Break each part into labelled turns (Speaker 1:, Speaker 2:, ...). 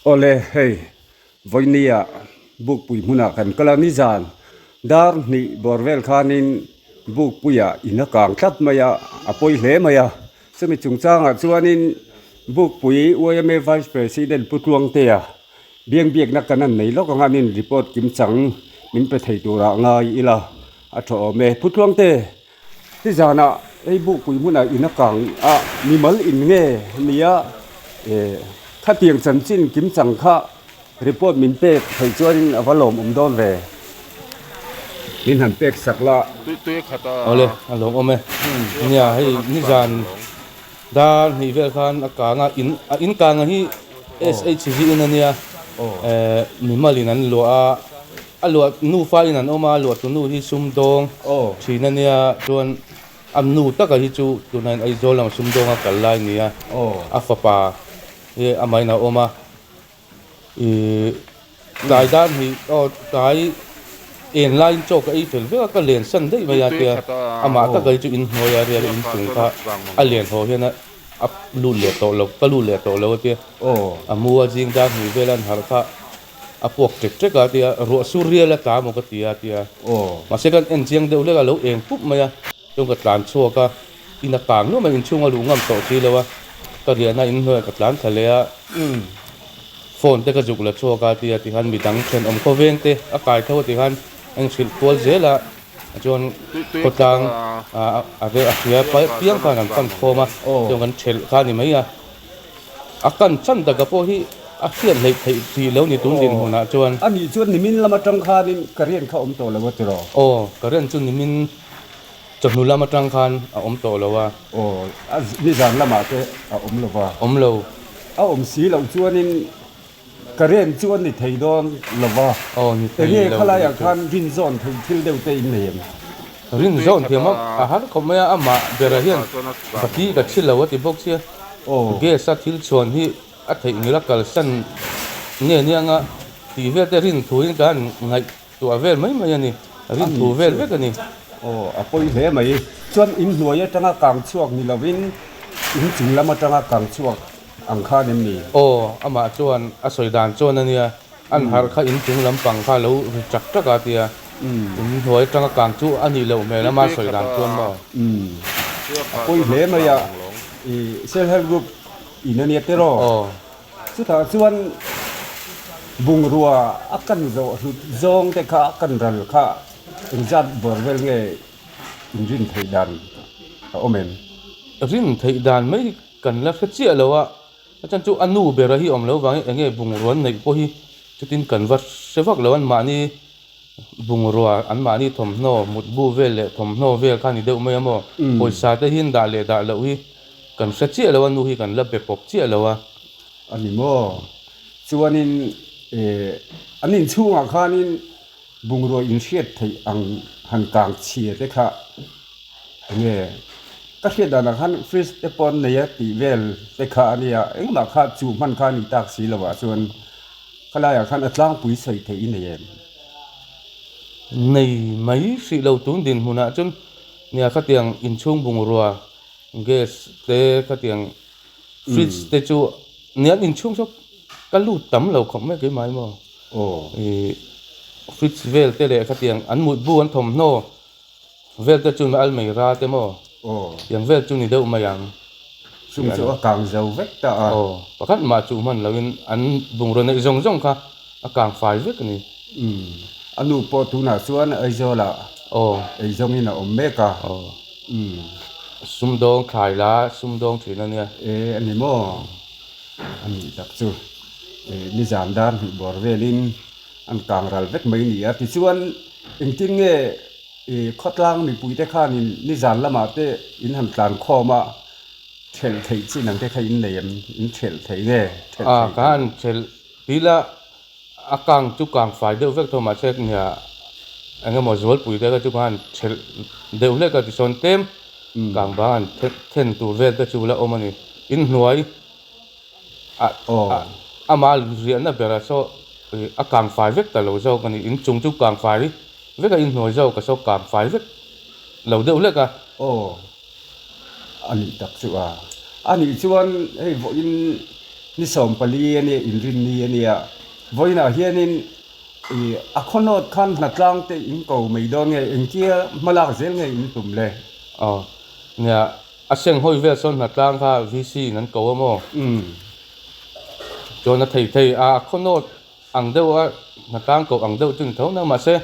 Speaker 1: Awle hei vawinia bukpui hmunah kan kal a nizan dar hnih bawr vel khanin bukpuiah in a kang tlat mai a a pawi hle mai a chumi chungchangah chuanin bukpui yma vice president Pu Tluangtea Biang biakna kan han nei lawk ang a, nin report kim chang min pe thei turah ngai ila a tha awm e. Pu Tluangte, ti zanah hei Bukpui hmunah in a kang a, mimal in nge nia khatiang chanchin kim chang kha report min pek theih chuanin a va lawmawm dawn ve. Min han pek sak la.
Speaker 2: Awle, a lawmawm e. Nia, hei nizan Dar hnih vel khan a kang a, in a in kang a hi SHG in a nia, mimal in an luah a, a luah nufa in an awm a, a luah tu nu hi sumdawng thin a nia, chuan a nu taka hi chu tunah hian Aizawl lama sumdawng a kal lai a ni a, a fapa hi amahin a awm a. Ihh tlai dan hi aw tlai en laiin chaw ka ei fel vek a ka len san daih mai a tia amah taka hi chu inhnuai a rial inchung kha a len haw hian a lut leh tawh lo ka lut leh tawh lo a tia a mu a zing dar hnih vel a an harh kha a puak ṭek ṭek a tia ruah sur rial a tla maw ka ti a tia mahse kan en chiang deuh hlek a lo eng pup mai a chuan ka tlan chhuak a in a kang nuam a inchhung a luh ngam tawh si lo a ka riahna inhnuaiah ka tlan thla leh a. Phone te ka zuk la chhuak a tia tikhan midang thenawm khawveng te a kai tho a tikhan a inhrilh kual zel a chuan khawtlang a reh a hria piang khan an pan khawm a chuan kan thelh kha a ni mai a a kan chan taka pawh hi a hriat hleih theih tih lo ni tun dinhmunah chuan.
Speaker 1: A nih chuan nimin lam atang khanin current kha awm tawh lo a tiraw?
Speaker 2: Aw current chu nimin chawhnu lam atang khan a awm tawh lo a.
Speaker 1: Aw, a nizan lamah te a awm lo va.
Speaker 2: Awm lo.
Speaker 1: A awm si loh chuanin current chu a ni thei dawn lo va.
Speaker 2: Aw, ni thei lo.
Speaker 1: Enge khalaiah khan rinzawn theih thil deuh te in nei em?
Speaker 2: Rinzawn thiam a, a har khawp mai a, amah berah hian bati ka thi lo a ti bawk sia.
Speaker 1: Aw.
Speaker 2: Gas a thil chhuan hi a theih ngil a kalsan nge nianga tih vel te rin thuin ka han ngaih Tuah vel mai mai a ni, rin thu vel vek a ni.
Speaker 1: Aw, a pawi hle mai. Chuan in hnuai atanga kang chhuak ni lovin in chung lam atanga kang chhuak ang khan em ni?
Speaker 2: Aw, amah chuan a sawi dan chuan a nia, an harh kha in chung lampang kha lo ri chak chak a tia, in hnuai atanga kang chu a nih loh hmel ama sawi dan chuan maw?
Speaker 1: Umm, a pawi hle mai a, i self help group in a nia tiraw?
Speaker 2: Aw.
Speaker 1: Chutah chuan bungrua a kan zawh hlut zawng te kha a kan ral kha engzat bawr vel nge in rin theih dan a awm em?
Speaker 2: Rin theih dan mai kan la hre chiah lo a, a chan chu a nu bera hi awm lo vangin eng nge bungrua an neih pawh hi chutin kan va hre vak lo, anmahni bungrua anmahni thawmhnaw mutbu vel leh thawmhnaw vel kha a ni deuh mai a maw, pawisa te hi an dah leh dah loh hi Kan hre chiah lo a, nu hi kan la be pawp chiah lo a.
Speaker 1: A ni maw? Chuanin an inchhungah khanin bungrua inhriat theih ang han kang chhia te kha enge ka hriat danah khan fridge te pawh an nei a tih vel te kha a nia, engmah kha chu hman kha a ni tak si lo ah chuan khalaiah khan a tlangpui sawi theih i nei em?
Speaker 2: Nei mai hrih lo tun dinhmunah chuan nia khatiang inchhung bungrua Gas te khatiang fridge te chu nian inchhung saw ka lut tam lo khawp mai keimah hi maw ih fridge vel te leh khatiang an mutbu an thawmhnaw vel te chu almeira te maw tiang vel chu ni deuh mai ang.
Speaker 1: Chung chu a kang zo vek ta a.
Speaker 2: Aw pakhat mah chu hman loin an bungraw neih zawng zawng kha a kang fai vek a ni.
Speaker 1: Umm a nu pawh tunah chuan Aizawl ah eizawngin a awm mek a. Umm.
Speaker 2: Sumdawng thlai la sumdawng thin a nia.
Speaker 1: E a ni maw? A nih tak chu. E nizan dar hnih bawr velin an kang ral vek mai ni a. Tichuan engtin nge e khawtlang mipuite khanin nizan lamah te in han tlan khawm a, thelh theih chin ang te kha in nei em? In thelh thei nge? Thelh
Speaker 2: thei. Ka han thelh pil a. A kang chu kang fai deuh vek tho mahse nia eng emaw zualpui te kha chu khan thelh deuh hlek a tisawn tlem kang bang an then tur vel te chu la awm a ni. Inhnuai ah ama riahna berah saw a kang fai vek ta lo zawk a ni. Inchung chu kang fai vek a inhnuai zawk a saw kang fai vek lo deuh hlek a.
Speaker 1: Aw a nih tak chu a. A nih chuan hei vawiin. Ni 14 a nia, inrinni a nia. Vawiinah hianin ih a khawnawt khan hnatlang te in ko mai dawn nge, engtia hmalak zel nge in tum le?
Speaker 2: Aw, nia, a seng hawi vel sawn hnatlang kha VC in an ko a maw?
Speaker 1: Umm.
Speaker 2: Chuan a thei thei a, a khawnawt ang deuh a, hnatlang koh ang deuh chu ni tho na, mahse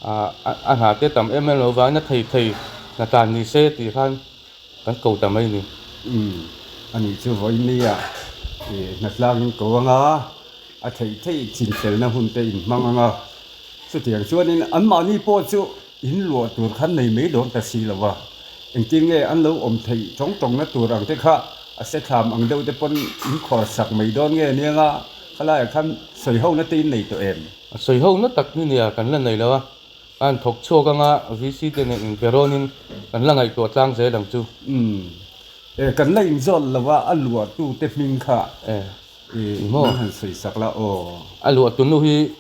Speaker 2: a hna te tam em em lo vangin a thei thei hnatlan ni se tih khan Kan ko ta mai ni.
Speaker 1: Umm, ani chu vawinia i hnatlang in ko anga, a theih theih chinfelna hun te in hmang anga, chutiang chuanin anmahni pawh chu in luah tur khan nei mai dawn ta si lo va, engtin nge an lo awm theih tawng tawngna tur ang te kha a se thlam ang deuh te pawn in khawr sak mai dawn nge anianga khalaiah khan sawi ho na te in nei tawh em?
Speaker 2: A sawi ho na tak ni nia kan la nei lo a, A han thawk chhuak anga VC te nen inpe rawnin kan la ngaihtuah tlang zel ang chu.
Speaker 1: Umm. E, kan la inzawt lo a, a luahtu te hming kha
Speaker 2: E,
Speaker 1: i
Speaker 2: maw?
Speaker 1: min han sawi sak la aw.
Speaker 2: A luahtu nu hi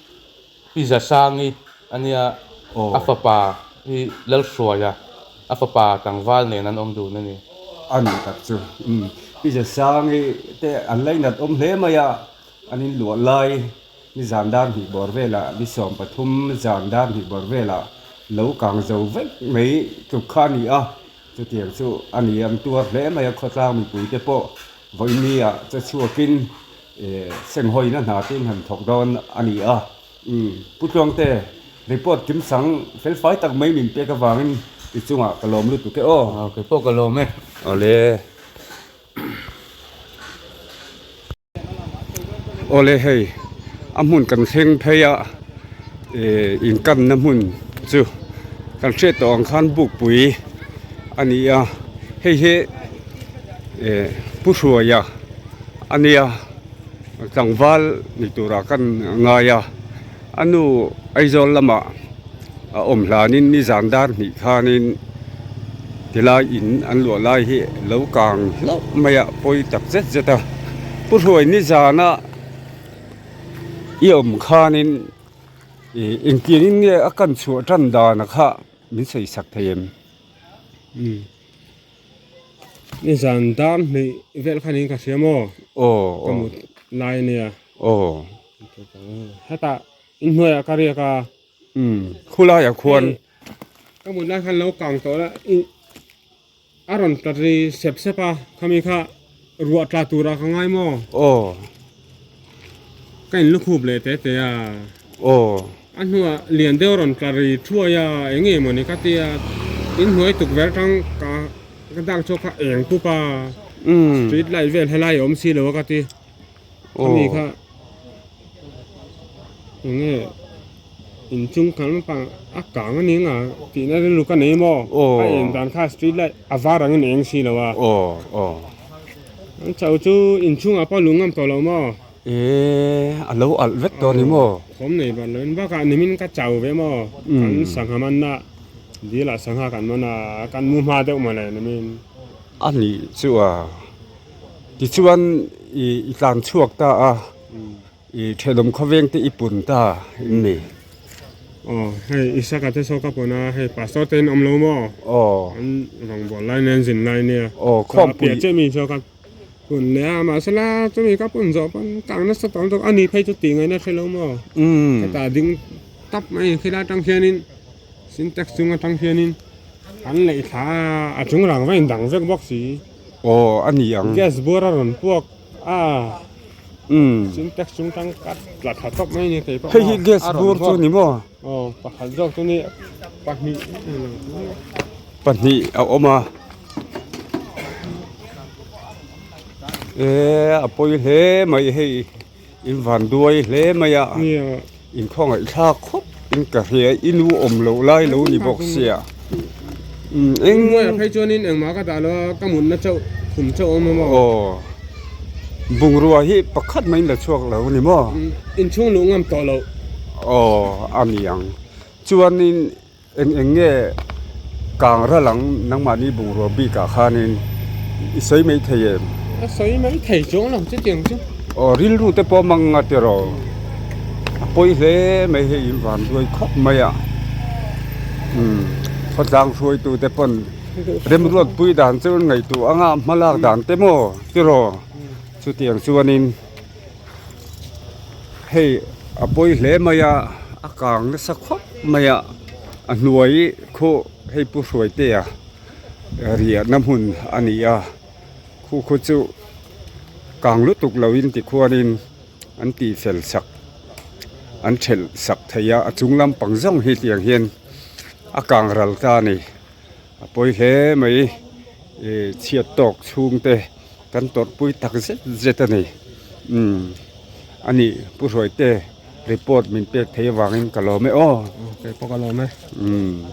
Speaker 2: Pi Zasangi a nia,
Speaker 1: Aw.
Speaker 2: a fapa hi Lalhruaia, a fapa tlangval nen an awm dun a ni.
Speaker 1: A ni tak chu. Umm. Pi Zasangi te an lainat awm hle mai a, an inluah lai. Ni zan dar hnih bawr velah, ni 13 zan dar hnih bawr velah lo kang zo vek mai tluk kha a ni a, chutiang chu a ni an tuar hle mai a, khawtlang mipuite pawh vawinia che chhuakin senghawina hna te in han thawk dawn a ni a. Pu Tluangte, report kimsang felfai tak mai min pek avangin i chungah ka lawm lutuk e aw.
Speaker 2: Aw, kei pawh ka lawm e.
Speaker 1: Awle. Awle hei a hmun kan thleng phei a ih inkanna hmun chu kan hriat tawh ang khan bukpui a ni a hei hi ih pu hruaia a nia tlangval ni turah kan ngai a a nu Aizawl lamah a awm hlanin nizan dar hnih khanin tilai in an luah lai hi lo kang hlauh mai a pawi tak zet zet a pu hruai nizana i awm khanin ih engtiangin nge a kan chhuah tan dan a kha min sawi sak thei em.
Speaker 3: Nizan dar hnih vel khanin ka hria maw
Speaker 1: aw
Speaker 3: ka mut lai ania
Speaker 1: aw
Speaker 3: hetah inhnuaiah ka riak a.
Speaker 1: Umm khulaiah khuan.
Speaker 3: Ka mut lai khan lo kang tawh la i a rawn tla ri sep sep a khami kha ruah tla tura ka ngai maw?
Speaker 1: Aw.
Speaker 3: Ka in lukhup leh te te a.
Speaker 1: Aw.
Speaker 3: A hnuah lian deuh rawn tla ri thuai a eng nge mawni ka tia inhnuai tukverh tang ka ka dak chhuak kha eng pup a.
Speaker 1: Umm.
Speaker 3: Street light vel helai a awm si lo a ka ti. Khami kha enge inchung kal lampang a kang a ni ang a tihna rilru ka nei maw a en dan kha street light a var angin a eng si lo a an chau chu inchungah pawh lung ngam tawh lo maw
Speaker 1: e a lo alh vek tawh a ni maw
Speaker 3: thawm nei ban lo in bakah nimin ka chau ve maw kan sangha manna dil ah sangha kan man a kan mu hma deuh mawle nimin
Speaker 1: a nih chu a. Tichuan i i tlan chhuak ta a, i thenawm khawveng te i pun ta in ni.
Speaker 3: Aw hei Isaka te saw ka pun a, hei pastor te in awm lo maw?
Speaker 1: Aw.
Speaker 3: An rawngbâwl lai nen zin lai nia.
Speaker 1: Aw khawmpui.
Speaker 3: Piah chiah mi saw ka pun leh a, mahsela chumi ka pun zawh pawn kang nasa tawh lutuk a ni phei chu tih ngaihna hre lo maw?
Speaker 1: Umm.
Speaker 3: Hetah ding tap mai khilai atang hianin Sintex chung atang hianin an leih thla a, a chung rang va indang vek bawk si.
Speaker 1: Aw a ni ang.
Speaker 3: Gas bur a rawn puak a.
Speaker 1: Umm.
Speaker 3: Sintex chung tang ka tla tha tawp mai ni kei pawh.
Speaker 1: Hei hi gas bur chu ni maw?
Speaker 3: Aw pakhat zawk chu ni pahnih.
Speaker 1: Pahnih a awm a. E a pawi hle mai hei in van duai hle mai a.
Speaker 3: Nia.
Speaker 1: In khawngaih thlak khawp in ka hria i nu awm loh lai lo ni bawk sia.
Speaker 3: Umm eng hnuaiah phei chuanin engmah ka dah lo a ka mutna chauh khum chauh a awm a maw.
Speaker 1: Aw bungrua hi pakhat mai in la chhuak lo a ni maw.
Speaker 3: Inchhung luh ngam tawh loh.
Speaker 1: Aw a ni ang chuanin eng eng nge kang ral ang nangmahni bungrua bikah khanin i sawi mai thei em.
Speaker 3: A sawi mai thei chuang lo chutiang chu.
Speaker 1: Aw rilru te pawh mang a tiraw. A pawi hle mai hei in van duai khawp mai a umm khawtlang hruaitu te pawn remruatpui dan chu an ngaihtuah anga hmalak dan te maw tiraw chutiang chuanin. Hei a pawi hle mai a, a kang nasa khawp mai a, a hnuai khu hei Pu Hruaitea riahna hmun a ni a, khu khu chu kang lutuk loin tikhuanin an tihfel sak an thelh sak thei a, a chung lampang zawng hi tiang hian a kang ral ta a ni. A pawi hle mai ih chhiat tawk chhung te kan tawrhpui tak zet zet a ni umm a nih Pu Hruaite report min pek thei avangin ka lawm e aw.
Speaker 3: Kei pawh ka lawm e.
Speaker 1: Umm.